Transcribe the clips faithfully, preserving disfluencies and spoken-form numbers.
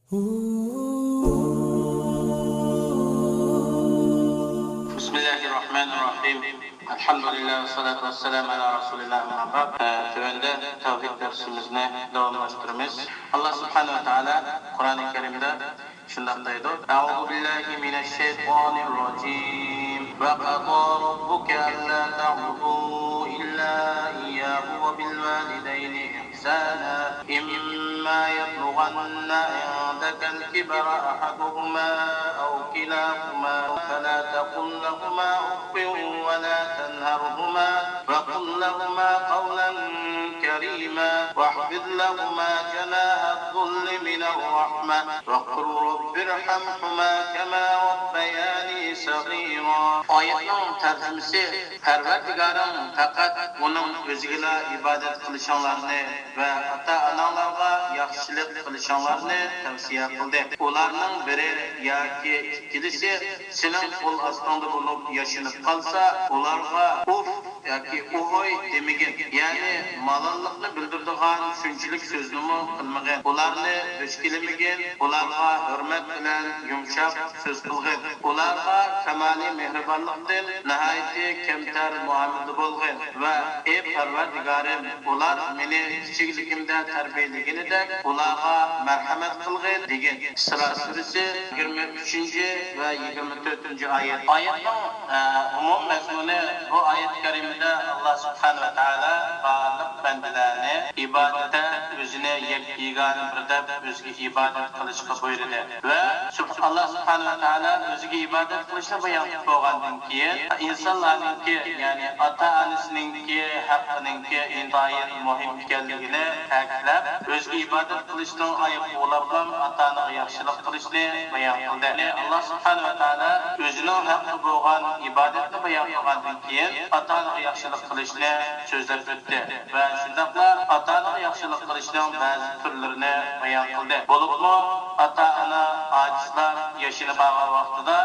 بسم الله الرحمن الرحيم. الحمد لله والصلاة والسلام على رسول الله، أما بعد. تۆۋەندە تەۋھىد دەرسىمىزنى داۋاملاشتۇرىمىز. ئاللا سۇبھانەھۇ ۋە تائالا قۇرئانى كەرىمدە شۇنداق دەيدۇ: أعوذ بالله من الشيطان الرجيم. وقضى ربك ألا تعبدوا إلا إياه وبالوالدين إحسانا. إما يبلغن عندك الكبر أحدهما أو كلاهما فلا تقل لهما أف ولا تنهرهما وقل لهما قولا كريما واخفض لهما جناح الذل من الرحمة وقل رب ارحمهما كما ربياني صغيرا. ئايەتنىڭ تەرجىمىسى: پەرۋەردىگارىڭ پەقەت ئۇنىڭ ئۆزىگىلا ئىبادەت قىلىشىڭلارنى ۋە ئاتا-ئاناڭلارغا ياخشىلىق قىلىشىڭلارنى تەۋسىيە قىلدى. ئۇلارنىڭ بىرى ياكى ئىككىلىسى سېنىڭ قول ئاستىڭدا بولۇپ ياشىنىپ قالسا، ئۇلارغا ئۇف ياكى ئوھوي دېمىگىن، يەنى مالاللىقنى بىلدۈرىدىغان شۇنچىلىك سۆزنىمۇ قىلمىغىن. ئۇلارنى دۈشكىلىمىگىن، ئۇلارغا ھۆرمەت بىلەن يۇمشاق سۆز قىلغىن. ئۇلارغا كامالىي مېھرىبانلىقتىن ناھايىتى كەمتەر مۇئامىلىدە بولغىن ۋە ئى پەرۋەردىگارىم، ئۇلار مېنى كىچىكلىكىمدە تەربىيەلىگىنىدەك ئۇلارغا مەرھەمەت قىلغىن دېگىن. ئىسرا سۈرىسى يىگىرمە ئۈچىنچى ۋە يىگىرمە تۆتىنچى ئايەت. ئايەتنىڭ، ئە، ئومۇم مەزمۇنى، بۇ ئايەت كەرىمىدە ئاللا سۇبھانەھۇ ۋە تائالا بارلىق بەندىلەرنى ئىبادەتتە ئۆزىنى يەك-، يېگانە بىر دەپ ئۆزىگە ئىبادەت قىلىشقا بۇيرۇدى. ۋە سۇب-، ئاللا سۇبھانەھۇ ۋە تائالا ئۆزىگە ئىبادەت قىلىشنى بايان قىلىپ بولغاندىن كېيىن، ئىنسانلارنىڭكى، يەنى ئاتا-ئانىسىنىڭكى ھەققىنىڭكى ئىنتايىن مۇھىم ئىكەنلىكىنى تەكىتلەپ، ئۆزىگە ئىبادەت قىلىشنىڭ ئايىغى بولاپلا ئاتا-ئانىغا ياخشىلىق قىلىشنى بايان قىلدى. يەنى ئاللا سۇبھانەھۇ ۋە تائالا ئۆزىنىڭ ھەققى بولغان ئىبادەتنى بايان قىلغاندىن كېيىن، ئاتا-ئانىغا ياخشىلىق قىلىشنى سۆزلەپ ئۆتتى. ۋە شۇنداقلا ئاتا-ئانىغا ياخشىلىق قىلىشنىڭ بەزى تۈرلىرىنى بايان قىلدى. بولۇپمۇ ئاتا-ئانا ئاجىزلار ياشىنىپ قالغان ۋاقتىدا،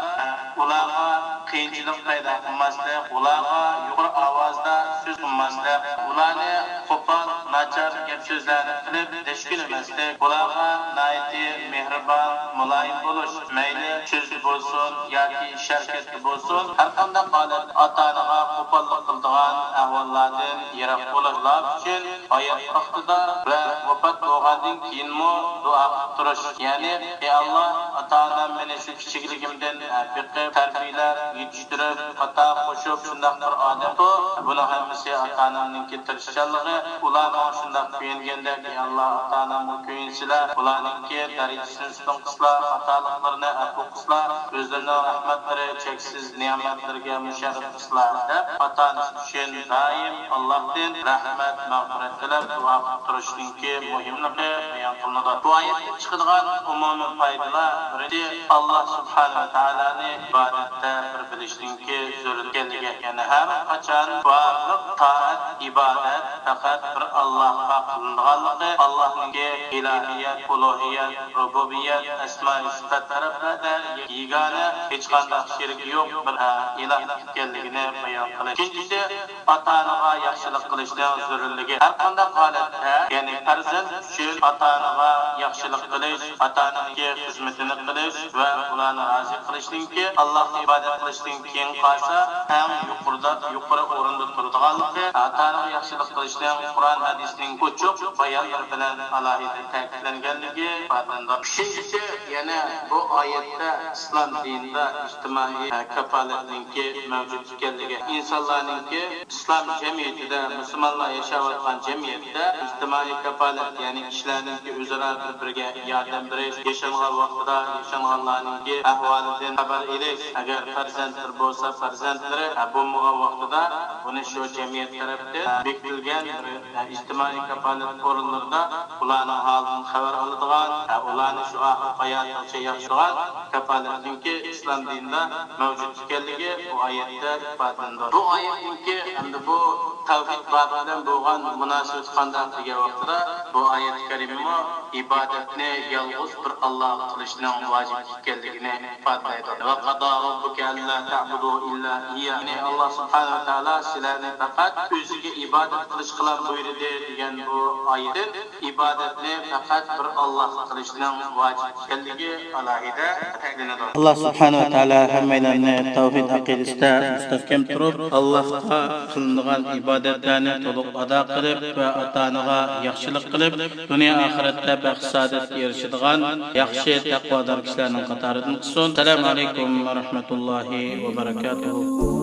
ئۇلارغا قىيىنچىلىق پەيدا قىلماسلىق، ئۇلارغا يۇقىرى ئاۋازدا سۆز قىلماسلىق، ئۇلارنى قوپال، ناچار گەپ-سۆزلەرنى قىلىپ دۈشكۈلىمەسلىك، ئۇلارغا ناھايىتى مېھرىبان، مۇلايىم بولۇش، مەيلى سۆزدە بولسۇن ياكى ئىش-ھەرىكەتتە بولسۇن، ھەرقانداق ھالەتتە ئاتا-ئانىغا قوپاللىق قىلىدىغان ئەھۋاللاردىن يىراق بولۇش، ئۇلار ئۈچۈن ھايات ۋاقتىدا ۋە ۋاپات بولغاندىن كېيىنمۇ دۇئا قىلىپ تۇرۇش. يەنى، ئى ئاللا، ئاتا-ئانام مېنى شۇ كىچىكلىكىمدىن بېقىپ، تەربىيەلەپ، يېتىشتۈرۈپ، پاتا قوشۇپ، شۇنداق بىر ئادەمدۇ. بۇنىڭ ھەممىسى ئاتا-ئانامنىڭكى تىرىشچانلىقى. ئۇلار ماڭا شۇنداق كۆيۈنگەندەك، ئى ئاللا، ئاتا-ئانامغا كۆيۈنسىلە، ئۇلارنىڭكى دەرىجىسىنى ئۈستۈن قىلسىلا، خاتالىقلىرىنى ئەپۇ قىلسىلا، ئۆزلىرىنىڭ رەھمەتلىرى چەكسىز نېمەتلىرىگە مۇشەررەپ قىلسىلا، دەپ ئاتا-ئانىسى ئۈچۈن دائىم ئاللاھتىن رەھمەت، مەغپىرەت تىلەپ دۇئا قىلىپ تۇرۇشنىڭكى مۇھىملىقى بايان قىلىنىدۇ. بۇ ئايەتتىن چىقىدىغان ئومۇمىي پايدىلار، بىرىنچى، ئاللاھ سۇبھانەھۇ ۋە تائالانى ئىبادەتتە بىر بىلىشنىڭكى زۆرۈر ئىكەنلىكى، يەنى ھەر قاچان بارلىق تائەت، ئىبادەت پەقەت بىر ئاللاھقا قىلىنىدىغانلىقى، ئاللاھنىڭكى ئىلاھىيەت، ئۇلۇھىيەت، رۇبۇبىيەت، ئەسمائى سۈپەت تەرەپلەردە يېگانە، ھېچقانداق شېرىكى يوق بىر، ئە، ئىلاھ ئىكەنلىكىنى بايان قىلىش. ئىككىنچىسى، ئاتا-ئانىغا ياخشىلىق قىلىشنىڭ زۆرۈرلۈكى. ھەرقانداق ھالەتتە، يەنى پەرزەنت ئۈچۈن ئاتا-ئانىغا ياخشىلىق قىلىش، ئاتا-ئانىنىڭكى خىزمىتىنى قىلىش ۋە ئۇلارنى رازى قىلىشنىڭكى، ئاللاھقا ئىبادەت قىلىشتىن كېيىن قالسا، ئەڭ يۇقىرىدا، يۇقىرى ئورۇندا تۇرىدىغانلىقى، ئاتا-ئانىغا ياخشىلىق قىلىشنىڭ قۇرئان ھەدىسنىڭ ئوچۇق بايانلىرى بىلەن ئالاھىدە تەكىتلەنگەنلىكى ئىپادىلىنىدۇ. ئۈچىنچىسى، يەنە بۇ ئايەتتە ئىسلام دىنىدا ئىجتىمائىي، ئە، كاپالەتنىڭكى مەۋجۇت ئىكەنلىكى، ئىنسانلارنىڭكى ئىسلام جەمئىيىتىدە، مۇسۇلمانلار ياشاۋاتقان جەمئىيەتتە ئىجتىمائىي كاپالەت، يەنى كىشىلەرنىڭكى ئۆزئارا بىر-بىرىگە ياردەم بېرىش، ياشانغان ۋاقتىدا ياشانغانلارنىڭكى ئەھۋالىدىن خەۋەر ئېلىش، ئەگەر پەرزەنتلىرى بولسا پەرزەنتلىرى، ئە، بولمىغان ۋاقتىدا بۇنى شۇ جەمئىيەت تەرەپتىن، ئە، بېكىتىلگەن بىر، ئە، ئىجتىمائىي كاپالەت ئورۇنلىرىدا ئۇلارنىڭ ھالىدىن خەۋەر ئالىدىغان، ئە، ئۇلارنى شۇ ئاخىرقى ھاياتىغىچە ياخشىلىغان كاپالەتنىڭكى ئىسلام دىنىدا مەۋجۇت ئىكەنلىكى بۇ ئايەتتە ئىپادىلىنىدۇ. بۇ ئايەتنىڭكى ھەمدە بۇ تەۋھىد بابى بىلەن بولغان مۇناسىۋىتى قانداق دېگەن ۋاقتىدا، بۇ ئايەت كەرىمىمۇ ئىبادەتنى يالغۇز بىر ئاللاغا قىلىشنىڭ ۋاجىپ ئىكەنلىكىنى ئىپادىلەيدۇ. ۋە قادا رەببۇكە ئەللا تەئبۇدۇ ئىللا ئىيياھ. يەنى ئاللا سۇبھانەھۇ ۋە تائالا سىلەرنى پەقەت ئۆزىگە ئىبادەت قىلىشقىلا بۇيرۇدى دېگەن بۇ ئايەتتىن ئىبادەتنى پەقەت بىر ئاللاغا قىلىشنىڭ ۋاجىپ ئىكەنلىكى ئالاھىدە تەكىتلىنىدۇ. ئاللا سۇبھانەھۇ ۋە تائالا ھەممەيلەننى تەۋھىد ئەقىدىسىدە مۇستەھكەم تۇرۇپ، ئاللاغا قىلىنىدىغان ئىبادەتلەرنى تولۇق ئادا قىلىپ ۋە ئاتا-ئانىغا ياخشىلىق قىلىپ، دۇنيا ئاخىرەتتە بەخت-سائادەتكە ئېرىشىدىغان ياخشى تەقۋادار كىشىلەرنىڭ قاتارىدىن قىلسۇن. ئەسسالامۇ ئەلەيكۇم ۋە رەھمەتۇللاھى ۋە بەرەكاتۇھۇ.